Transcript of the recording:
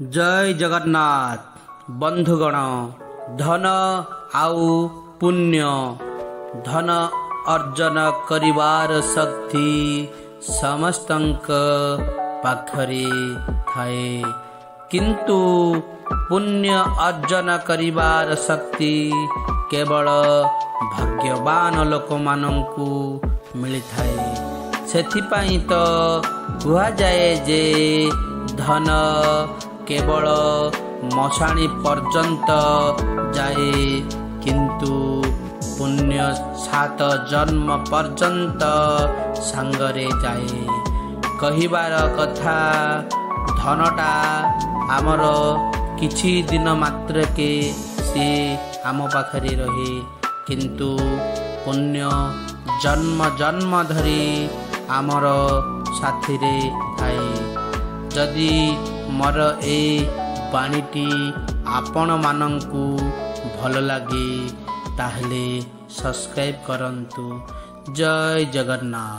ଜୟ ଜଗନ୍ନାଥ। ବନ୍ଧୁଗଣ, ଧନ ଆଉ ପୁଣ୍ୟ। ଧନ ଅର୍ଜନ କରିବାର ଶକ୍ତି ସମସ୍ତଙ୍କ ପାଖରେ ଥାଏ, କିନ୍ତୁ ପୁଣ୍ୟ ଅର୍ଜନ କରିବାର ଶକ୍ତି କେବଳ ଭାଗ୍ୟବାନ ଲୋକମାନଙ୍କୁ ମିଳିଥାଏ। ସେଥିପାଇଁ ତ କୁହାଯାଏ ଯେ ଧନ କେବଳ ମଶାଣି ପର୍ଯ୍ୟନ୍ତ ଯାଏ, କିନ୍ତୁ ପୁଣ୍ୟ ସାତ ଜନ୍ମ ପର୍ଯ୍ୟନ୍ତ ସାଙ୍ଗରେ ଯାଏ। କହିବାର କଥା, ଧନଟା ଆମର କିଛି ଦିନ ମାତ୍ରକେ ସେ ଆମ ପାଖରେ ରହେ, କିନ୍ତୁ ପୁଣ୍ୟ ଜନ୍ମ ଜନ୍ମ ଧରି ଆମର ସାଥିରେ ଥାଏ। ଯଦି ମୋର ଏ ବାଣୀଟି ଆପଣମାନଙ୍କୁ ଭଲ ଲାଗେ, ତାହେଲେ ସବସ୍କ୍ରାଇବ୍ କରନ୍ତୁ। ଜୟ ଜଗନ୍ନାଥ।